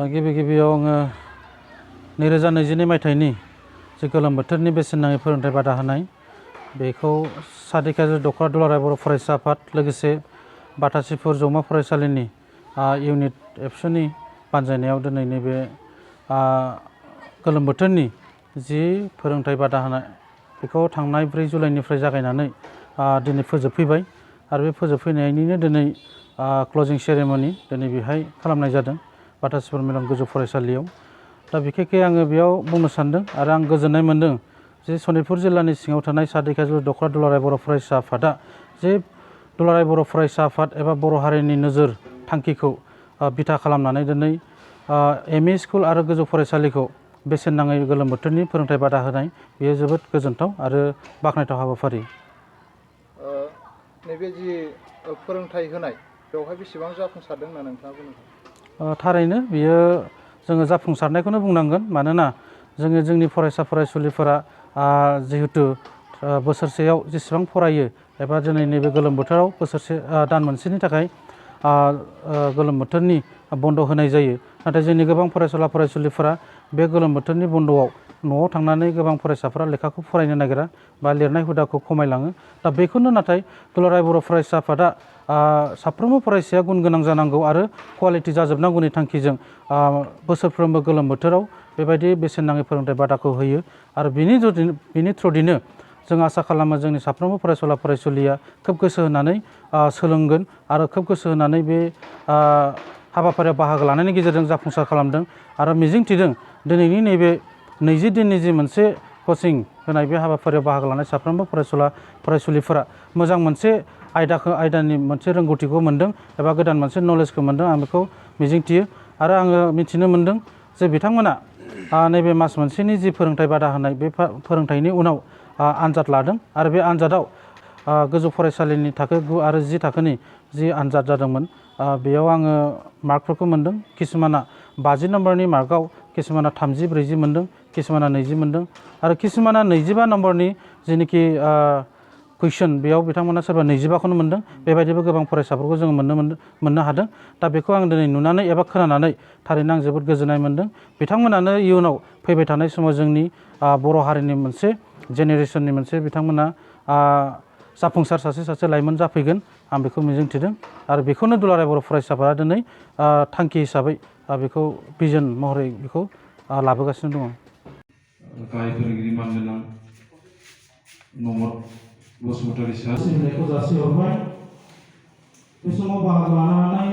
गिबि गिबियाव आङो 2022 मायथाइनि जे गोलोम बोथोरनि बेसेन नाङै फोरोंथाइ बादा होनाय बेखौ सादिकाजोर दख'र दुलाराय बर' फरायसा आफाद लोगोसे बाटासिफुर जौमा फरायसालिनि इउनिट एबसुनि बानजायनायाव दिनै नैबे गोलोम बोथोरनि जि फोरोंथाइ बादा होनाय बेखौ थांनाय 4 जुलाइनिफ्राय जागायनानै दिनै फोजोबफैबाय आरो बे फोजोबफैनायनिनो दिनै क्लजिं सेरेमनि दिनै बेहाय खालामनाय जादों बाटासिफुर मिलन गोजौ फरायसालियाव। दा बिखेखै आङो बेयाव बुंनो सानदों आरो आं गोजोननाय मोनदों जे सनितपुर जिल्लानि सिङाव थानाय सादिकाजोर दख'र दुलाराय बर' फरायसा आफादा जे दुलाराय बर' फरायसा आफाद एबा बर' हारिनि नोजोर थांखिखौ बिथा खालामनानै दिनै एमइ स्कुल आरो गोजौ फरायसालिखौ बेसेन नाङै गोलोम बोथोरनि फोरोंथाइ बादा होनाय बेयो जोबोद गोजोनथाव आरो बाख्नायथाव हाबाफारि। नैबे जि फोरोंथाइ होनाय बेवहाय बेसेबां जाफुंसारदों होनना नोंथाङा बुंनो सानो? थारैनो बियो जोङो जाफुंसारनायखौनो बुंनांगोन। मानोना जोंनि फरायसा फरायसुलिफोरा जिहेतु बोसोरसेयाव जेसेबां फरायो एबा दिनै नैबे गोलोम बोथोराव बोसोरसे दान मोनसेनि थाखाय गोलोम बोथोरनि बन्द' होनाय जायो। नाथाय जोंनि गोबां फरायसुला फरायसुलिफोरा बे गोलोम बोथोरनि बन्द'आव न'आव थांनानै गोबां फरायसाफोरा लेखाखौ फरायनो नागिरा बा लिरनाय हुदाखौ खमायलाङो। दा बेखौनो नाथाय दुलाराय बर' फरायसा आफादा साफ्रोमबो फरायसाया गुन गोनां जानांगौ आरो कुवालिटि जाजोबनांगौनि थांखिजों बोसोरफ्रोमबो गोलोम बोथोराव बेबायदि बेसेन नाङै फोरोंथाइ बादाखौ होयो आरो बिनि थ्रुयैनो जों आसा खालामो जोंनि साफ्रोमबो फरायसुला फरायसुलिया खोब गोसो होनानै सोलोंगोन आरो खोब गोसो होनानै बे हाबाफारियाव बाहागो लानायनि गेजेरजों जाफुंसार खालामदों आरो मिजिंथिदों दिनैनि नैबे 20 दिननि जि मोनसे कचिं होनाय बे हाबाफारियाव बाहागो लानाय साफ्रोमबो फरायसुला फरायसुलिफोरा मोजां मोनसे आयदानि मोनसे रोंगौथिखौ मोनदों एबा गोदान मोनसे नलेजखौ मोनदों आं बेखौ मिजिंथियो। आरो आङो मिथिनो मोनदों जे बिथांमोना नैबे मास मोनसेनि जि फोरोंथाइ बादा होनाय बे फोरोंथाइनि उनाव आनजाद लादों आरो बे आनजादाव गोजौ फरायसालिनि थाखो 9 आरो 10 थाखोनि जि आनजाद जादोंमोन बेयाव आङो मार्कफोरखौ मोनदों। किसुमाना 50 नम्बरनि मार्कआव किसुमाना 30-40 मोनदों, किसुमाना 20 मोनदों आरो किसुमाना 25 नम्बरनि जिनिखि कुइसन बेयाव बिथांमोना सोरबा 25खौनो मोनदों। बेबायदिबो गोबां फरायसाफोरखौ जोङो मोननो हादों। दा बेखौ आं दिनै नुनानै एबा खोनानानै थारैनो आं जोबोद गोजोननाय मोनदों। बिथांमोनानो इयुनाव फैबाय थानाय समाव जोंनि बर' हारिनि मोनसे जेनेरेसननि मोनसे बिथांमोना जाफुंसार सासे लाइमोन जाफैगोन आं बेखौ मिजिंथिदों आरो बेखौनो दुलाराय बर' फरायसाफोरा दिनै थांखि हिसाबै बेखौ भिजन महरै बेखौ लाबोगासिनो दङ। गाहाय फोरोंगिरि मानगोनां नम्बर बसुमतारी सार सिबिनायखौ जासिहरबाय। बे समाव बाहागो लानो हानाय